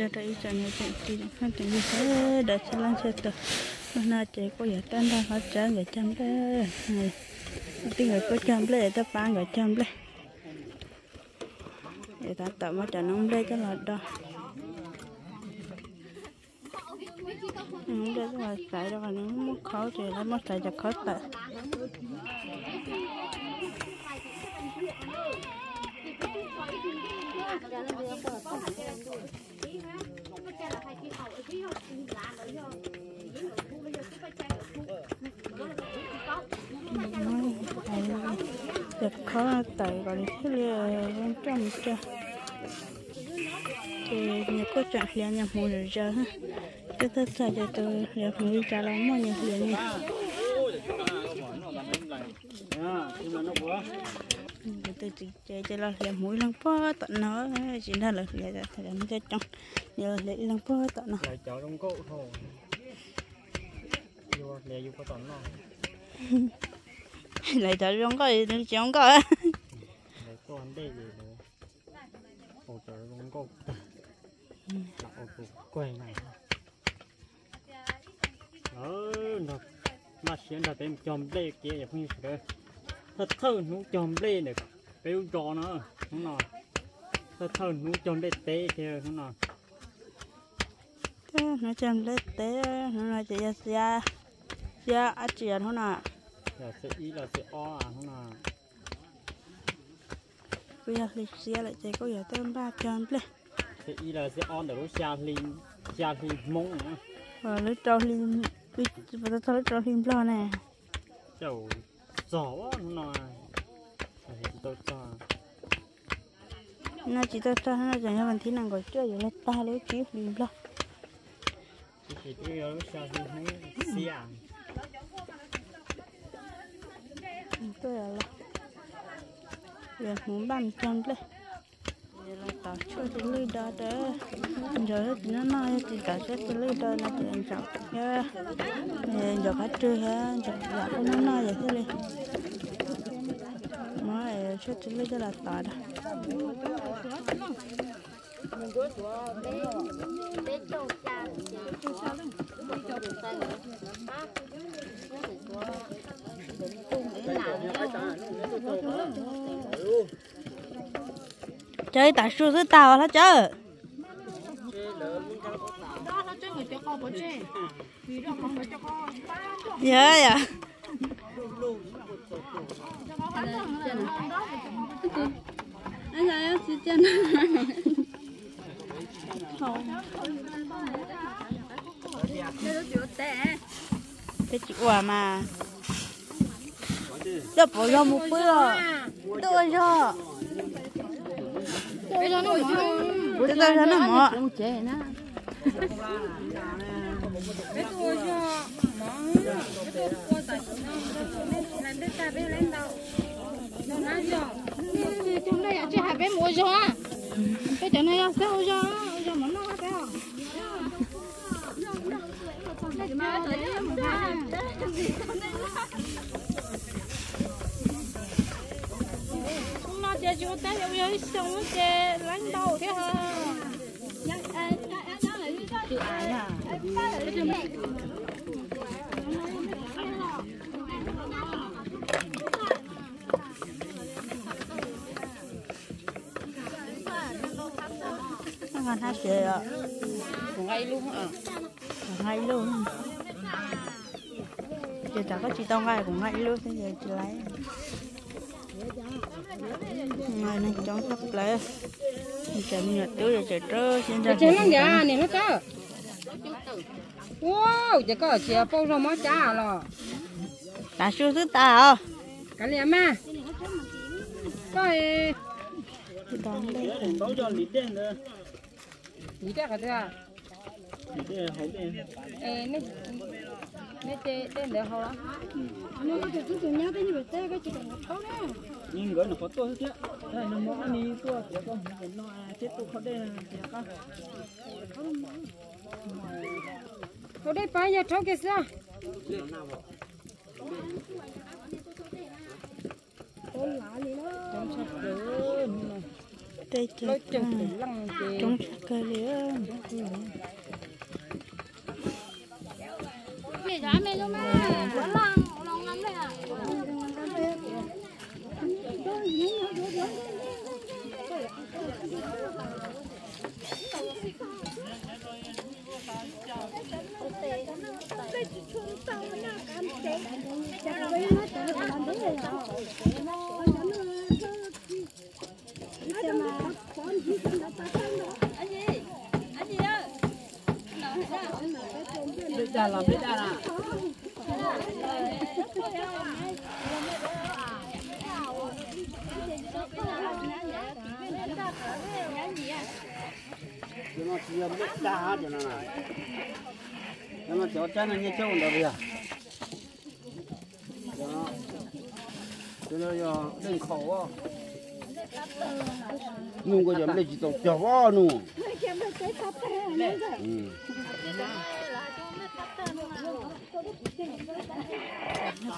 Rau ib tsoom niam tseem txiv tsoom phooj tsoom ywg sawv daws txhua leej txhua tus, hnub no ces kuj yog tuaj nrog Hlob Tsawb nkawd cog nplej, tij nkawd kuj cog nplej, tuaj pab nkawd cog nplej. Es tab tom muab cov noob nplej coj los do. Noob nplej coj los xaiv rau qhov nws muaj khaub ces lawv muab xaiv cov khaub tawm. Cov khaub tawm kom nws thiaj li zoo coj mus cog. Ces nyias kuj tseem hliav nyias hmuv zom zaws, twb txog txog ces tus hliav hmuv li cas los muaj nyias hliav nyias. Ces ces los hliav hmuv ib leeg puag tom no, tsis nrog lawv hliav, cov coob, yog los hliav ib leeg puag tom no. Lawv cov zoo nkauj, lawv cov zoo nkauj, nws tsis zoo nkauj. Npaj siab nrog peb mus cog nplej kiag os phooj ywg sawv daws. Thawj thawj hnub cog nplej ntawm peb lub zos no, hnub no thawj thawj hnub cog nplej teb kiag hnub no. Hnub cog nplej teb hnub no ces yog xiab, xiab dab tsi hnub no? Yog xiab ib los xiab ob hnub no. Kuj yog hli xiab lawm ces kuj yuav tuaj npaj cog nplej. Xiab ib los xiab ob ntawm lub xya hli, xya hli Hmoob. Lub rau hli, puas tau txog lub rau hli Nplog ne? Caum txog hnub no, tsis tau txog. No tsis tau txog no, tseem yog vas thib nees nkaum cuaj yuav luag tag lub tsib hlis Nplog. Twb yog lub xya hli Hmoob xiab. Tuaj, yuav Hmoob npaj mus cog nplej. Los tom tshuaj txiv lwj do, ncaum tsis noj noj, tsis tom tshuaj txiv lwj do no ces ncaum, ncaum qab tswg thiab ncaum yam kuj noj noj ces thiaj li muab tshuaj txiv lwj coj los tom da. Cov ib tav su xwb tag os Hlob Tsawb. Yog yom. Peb tsis ua mas. Coj pov zog mus pw os. Tuaj ua zog. Tuaj ua zog noj mov. Peb cov no yog xab ua zog, ua zog mov noj peb os. Hnub no ces tsis ua teb, yog ib xyoo ces leej ntau thiab. Hnab tsev os. Kuv nqa ib lub. Kuv nqa ib lub. Ces tsam koj tsis tau nqa kuv nqa ib lub xwb ces tsis laiv. Neeg coob tshaj plaws. Tseem me nyuam tub ces tseem rau siab ntso. Ua ces koj tsis pauj zog mob cab los? Tav su xwb tas os. Kav liam mas. Koj lim dej qhov twg? Nej ce dej ntawd hau los? Nkawd nws qhov tuaj xwb thiab. Nws mus qab ni tuaj tias koj mus no thiab tuaj kho dej tias qab. Hau dej pab yog rhaub kiag xwb. Tej cov coob tshaj kawg li. Cov no tsis yog nplej tag, cov no, cov no cov tsab no nyiaj coob ntawd yog, cov no yog dej nkhaus. Nug koj cov nplej tsis txaus cog vab nug.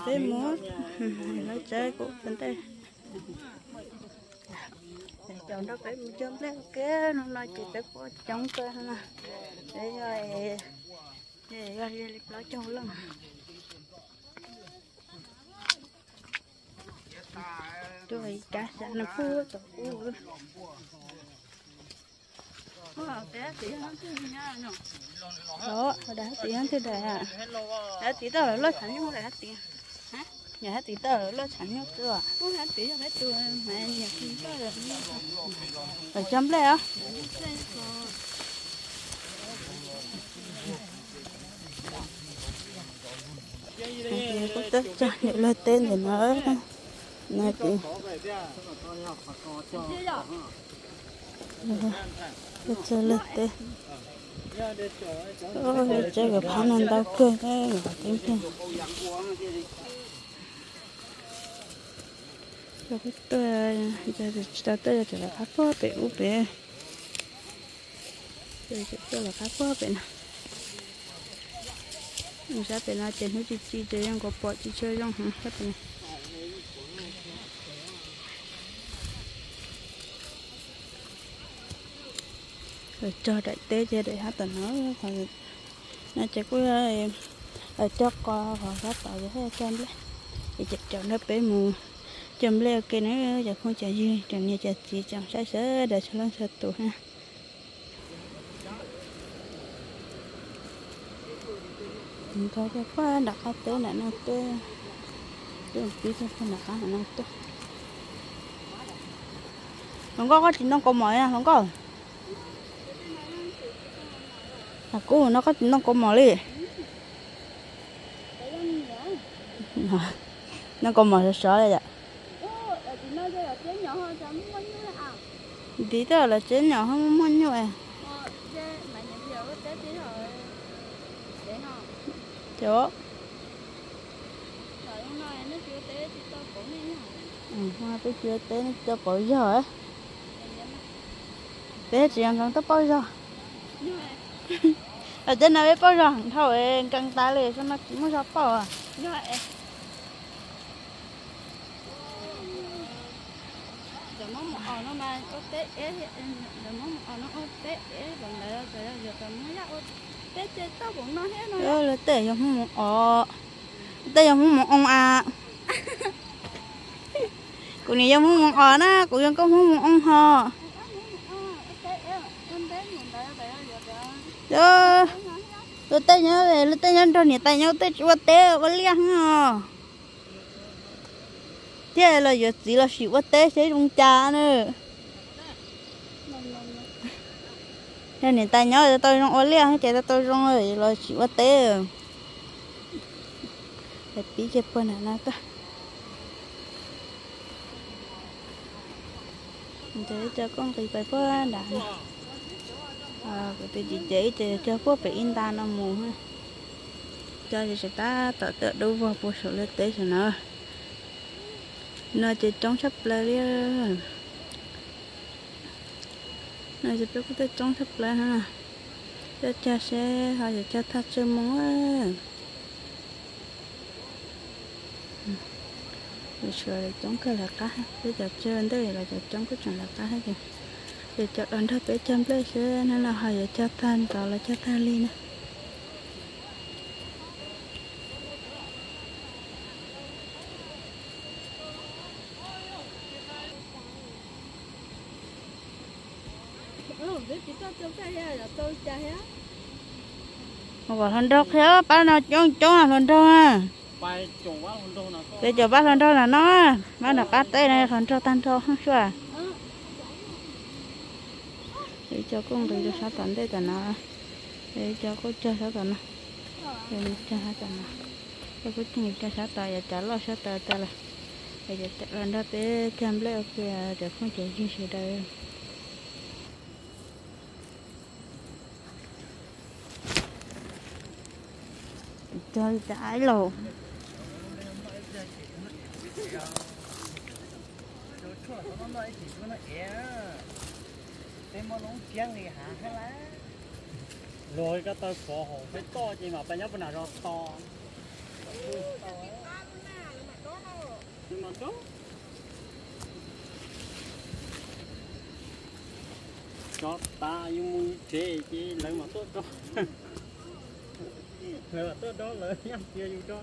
Peb mus, lawv tsev kuv ntej. Cov nrog peb mus cog nplej ua ke, hnub no ces peb kuj coob kawg no. Peb yog, yog li plaub caug leej. Tuaj ib kab xyav no puag tom ub. Os, daim hab tim hab twg daim, hab tim tau lawv loj tshav nyuj daim hab tim. Yog hab tim tau lawv loj tshav nyuj xwb os. Lawv cog nplej os. Kuv tuaj txog ntawm luag teb ntawm no, no ces tuaj txog luag teb. Lub tsev kom phab no ntau kawg, kom teeb tiag. Tuaj, tsis tau tuaj, tseem lawv qab puag pem ub pem. Tseem tuaj lawv qab puag pem no. Sab pem no ces hnub tsis txi ces zoo nkaus pom tsis tshua zoo heev sab pem no. Lawv cog daim teb ces daim hab tom no, no ces kuj cog qos qhov sab tod ces thiaj cog nplej. Es ces caum nrog peb mus cog nplej ua ke na cov phooj cov ywg, cov niam cov txiv tsoom saib sawv daws txhua leej txhua tus na. Nkag kiag puag nram qab teb nram no tuaj, tuaj pib kiag puag nram qab nram no tuaj. Hluas nkauj, koj tsis ntoo kaus mom li na hluas nkauj? Kuv no koj tsis ntoo kaus mom li. Ntoo kaus mom sov sov li yom. Ntiv twb lawv tsev nyom ho muaj muaj nyuj. Cov, peb tsis ua teb nej tsis tau pauv zog. Peb tsis yog nkees tuaj pauv zog. Lawv teb no peb pauv zog heev dhau, nkees tas li, xyoo no tsis muaj zog pauv. Cov Hmoob mus os no mas ua teb ev, cov Hmoob mus os no ua teb ev, cov ntawd cov yog cov Hmoob yaj ua teb ces tau npaum no thiab no. Luag tej yog Hmoob mus os, tej yog Hmoob mus oo as. Kuv nim yog Hmoob mus os na, kuv yog nkauj Hmoob mus oo ho. Luag tej nyob, luag tej nyob nrog niam tais nyob tej tsis ua teb ua liaj heev os. Thiaj los yuav txiv los sim ua teb seb zoo cas na. Yog niam tais nyob tau zoo ua liaj ces tau tau zoo los sim ua teb. Pib kiag puag nram no tuaj. Ntawd ib co koj nqis pais puag nram no. Kuv tus txiv ces ib co cog puag pem ib nta no mus. Co ces tseem tab tom tuaj dub vog puag saum lawv teb saum no. No ces coob tshaj plaws li. No ces peb kuj tuaj coob tshaj plaws no. Tuaj cog seb ho yuav cog thaj tsawg moo. Lawv coob kawg lawv qab, peb cov tsawg ntej los cov coob kuj tseem lawv qab thiab ces. Ces cov los nrog peb cog nplej seb hnub no ho yuav cog tag ntau los cog tag li na. Kom hluas nraug qhia pab no coob coob hluas nraug na. Peb caum pab hluas nraug na no, pab nram qab teb no hluas nraug tag nrho xwb. Ib co kuj nqis rau sab tom ntej tom no, ib co kuj cog sab tom no, cog sab tom no, ib co kuj cog sab tod, yuav cov loj sab tod tas lawm. Los nrog peb cog nplej ua ke cov phooj cov ywg sawv daws. Cog li cas laus. Luag ko taw pov hauv peb toj ces mas peb nyob puag nram zos tos. Cov tas yus mus tsev ces lawv mam tuaj tso. Lawv mam tuaj tso, lawv yeej txiav yus tso.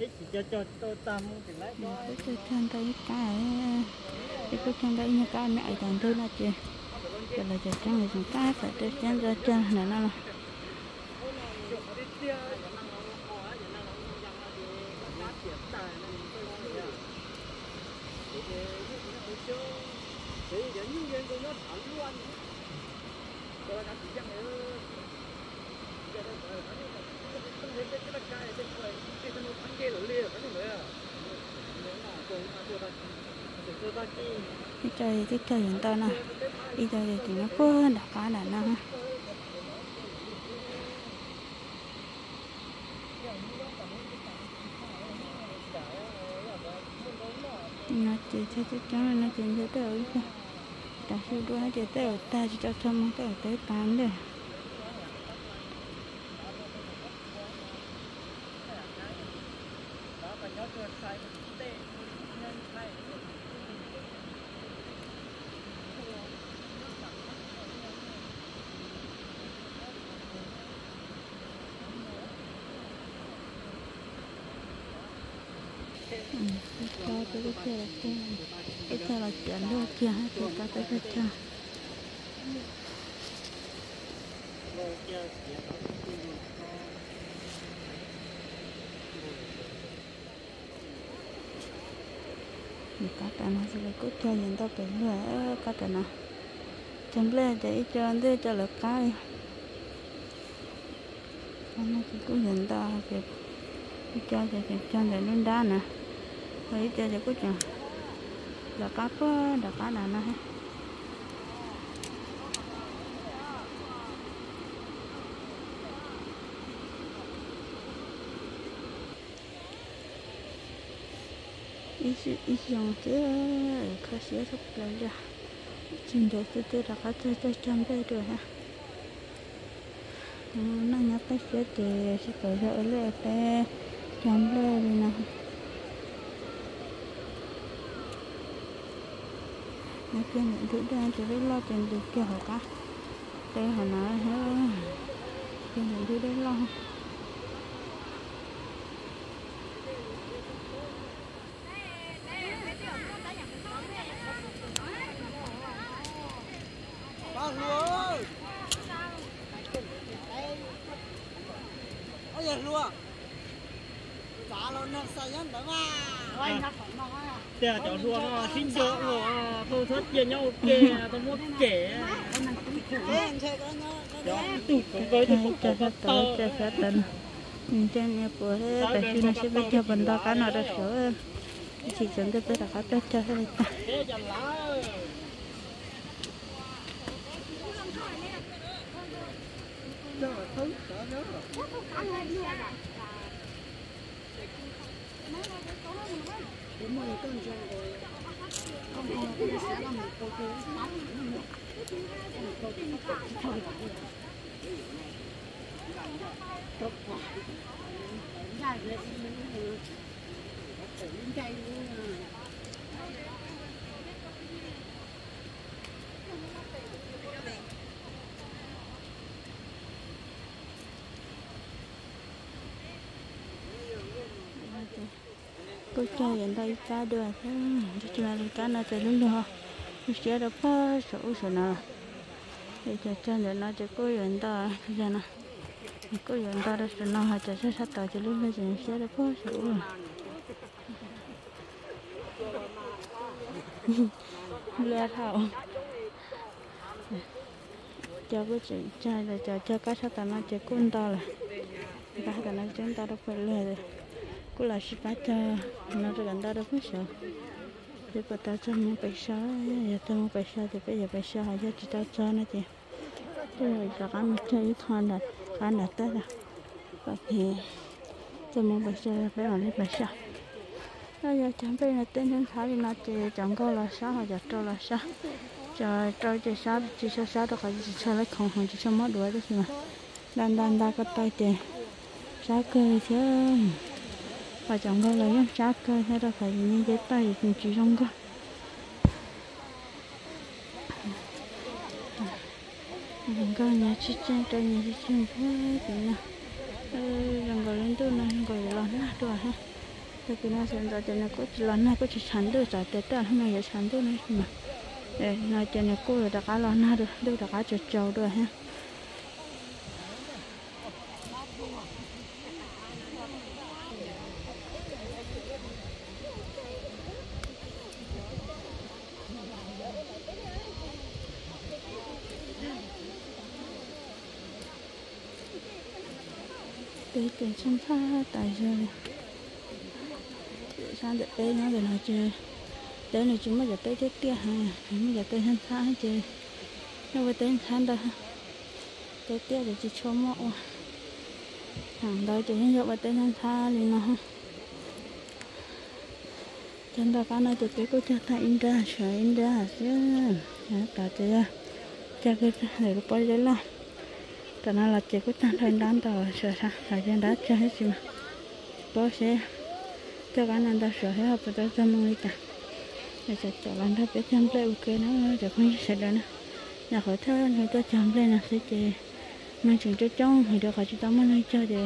Ib chim cog cog tsis tau tag mus tseem laib tso. Kuj cog cog ntau ib kab, ib kuj cog ntau ib nyuag kab me ais tas ntug no ces, ces lawv cov tseeb lawv tseem tab tom cog cog ntau cog ntawm no los. Ib co twb cog yuav ntau no, ib co ces tseem nyob puag nram qab nram no. No ces cog coob coob no ces ntshe tej zaum ib pliag tas xyuas dua ces tej zaum tag tsis tau cog mus tej zaum teb tas ntej. Peb cog los ciav ntuj kiag ces tau peb cog cog. Kab tam no ces lawv kuj cog yuav ntau pem luag, kab tam no. Cog nplej ces ib co ntej cov lawv qab li. Qab no ces kuj yuav ntau ces ib co ces cog ntawm nruab nrab na, ho ib co ces kuj tseem lawv qab puag nram qab nram no. Ib xyoos thiab, kho siab tshaj plaws li. Tsis nrhiav xwb twb rov qab cog cog cog nplej dua thiab. Neej nyob peb siab ces sib pab zog ua liaj ua teb cog nplej li no. Nyob kiag ntawm ntug dej ces dej loj ces ntws kiag hauv qab teb hauv no, kiag ntawm ntug dej loj. Yawg hluas, txav los nag xav nyob ntawd mas. Tias cov hluas no sib nco ua tau txhob cia nyob ua ke, tau muab cem. Cov tug kawg tug kawg tug kawg tau tau. Sab tod no, ntshe niam puas tam sim no seb peb cog puas ntau qab no rau saud. Ib chim tsaus ntuj peb rov qab tuaj cog thiaj li tag. Kuj cog yuav nto ib kab dua thiab, tab sis mas kab no ces lub lug, lub siab rau pog saum ub saum no. Es cov cog ntawm no ces kuj yuav nto, yog no, kuj yuav nto rau saum no, ho cov cog sab tod ces lub lug ces siab rau pog saum ub. Lua dhau. Cov kuj tseem cog, cov cog kab sab tom no ces kuj nto lawm. Kab sab tom no ces nto rau pem lawm, kuj los sib pab cog no rau kom nto rau pem saud. Peb puas tau txog mus pem saud, yog txog mus pem saud ces peb yuav pem saud, ho yog tsis tau txog no ces peb yuav rov qab mus cog ib qho qab nram teb lawm, kom txog mus pem saud peb mam li pem saud. Yog cog nplej no teb ntxhab ntxhab li no ces cov nkaug los sab ho cov rau los sab, cov rau ces sab tsis tshua sab rau qhov tsis tshua lawv khoov heev tsis tshua muab duav, tab sis mas nta nta nta ko taw ces sab kawg thiab. Ho cov nkaug los yeej sab kawg thiab rau qhov yus nce taw yus tsis zoo nkauj. Zoo nkauj nyias tsis tseeb rau nyias tsis tseeb npua tim no. Zoo nkaus li ntuj no zoo nkaus yuav los nag dua thiab. Tag kis no sawv ntxov ces nws kuj tsis los nag kuj tsis tshav ntuj, tsam tias tej hnub no yuav tshav ntuj no mas. No ces nws kuj yuav rov qab los nag dua, ntuj rov qab tsaus tsaus dua thiab. Teb ces ntxhab ntxhab tas zog li. Sab ntawm peb nyob ntawm no ces teb nws tsis muaj cov teb tiaj tiaj heev, muaj cov teb ntxhab ntxhab ces yeej ua teb ntxhab ntawd. Teb tiaj ces tsis tshua muaj ua. Thaum ntawd ces yeej yog ua teb ntxhab ntxhab li no. Cog nto qab no ces peb kuj cog tag ib nrab, tshuav ib nrab xwb. Tom ces yog cog kiag ntawm lub pob zeb loj. Tom no los ces kuj tag nrho ib nrab ntau, tshuav xav yog nrab tsawg thiab tsis mas. Paub seb cog qab no ntau suav thiab ho puas tau txog moo li cas. Es caum caum los nrog peb cog nplej ua ke na cov phooj ywg sawv daws na. Nyuam qhuav thawj hnub tuaj cog nplej no xwb ces neeg tseem coob coob heev rau qhov tsis tau muaj neeg cog ces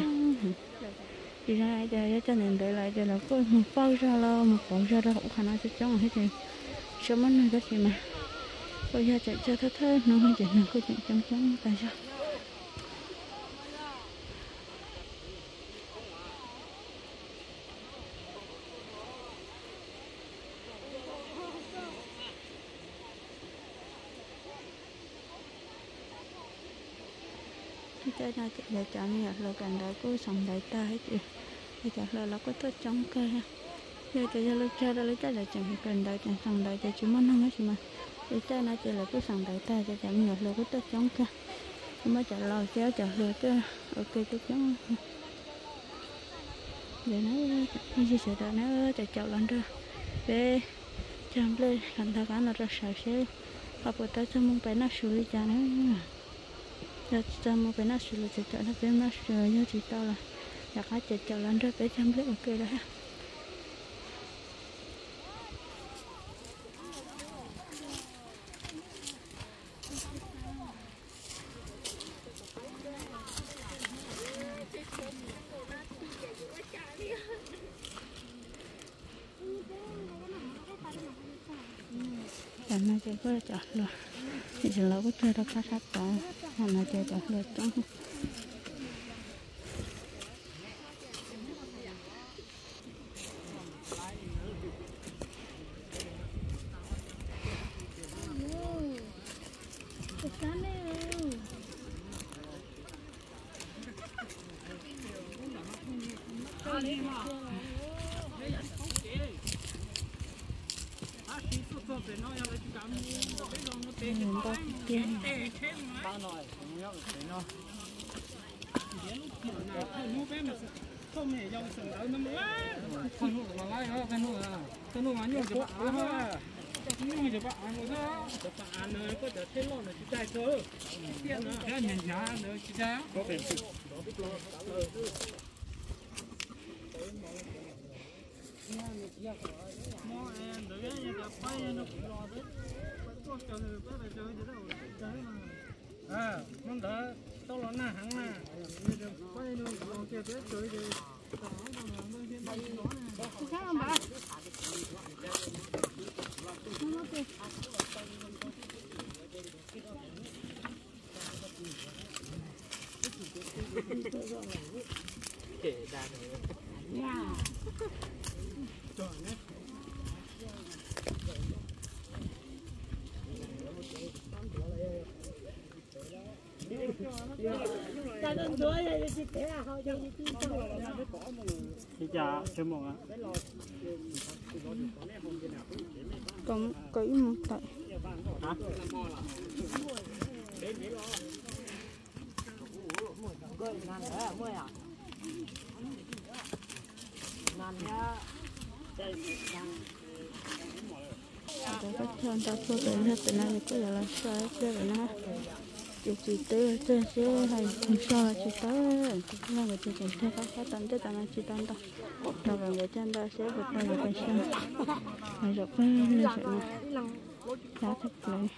tsis zoo li cas, yog cog ntev ntev lawm ces lawv kuj mus pauj zog los mus pauv zog rau hauv qhov no coob coob thiab ces tsis muaj neeg, tab sis mas kuj yog tseem cog thawj thawj hnub ces neeg kuj tseem coob coob tas zog. Caij no ces yog cov me nyuam hluas kawm ntawv kuj xeem ntawv tag ces yog cov hluas los kuj tuaj coob kawg. Yog tias yog lub caij rau lub caij lawv tseem kawm ntawv tseem xeem ntawv ces tsis muaj neeg tab sis mas lub caij no ces lawv kuj xeem ntawv tag ces cov me nyuam hluas kuj tuaj coob kawg. Kuj muaj cov laus thiab cov hluas tuaj ua ke coob coob. Ntawd na, phooj ywg sawv daws na, caum caum los nrog peb cog nplej kom ntag qab no rau saud seb ho puas tau txog moo pem noj su li cas na. Yog txog moo pem noj su los caum caum nrog peb noj su, yog tsis tau los rov qab caum caum los nrog peb cog nplej ua ke lawm thiab. Tam no ces kuj cov hluas, nim no los kuj cog rau phab sab tod, tam no ces cov hluas coob. Npau tiag tiag. Hnub ntawd tau los nag heev na, pab no kiag peb txog ces Kom ib mus tawm. Cov koj cog nta tuaj pem liag pem no kuj yuav los so thiab pem na. Ces tsis twb tag seb hais mus so los tsis tau. Tus koj no ces tseem tag koj sab tom ntej tom no tsis tau ntau. Los kom nkawd cog nta seb puas tau los pem so. Los zaum pawg lug sawm no. Sab tag plaws.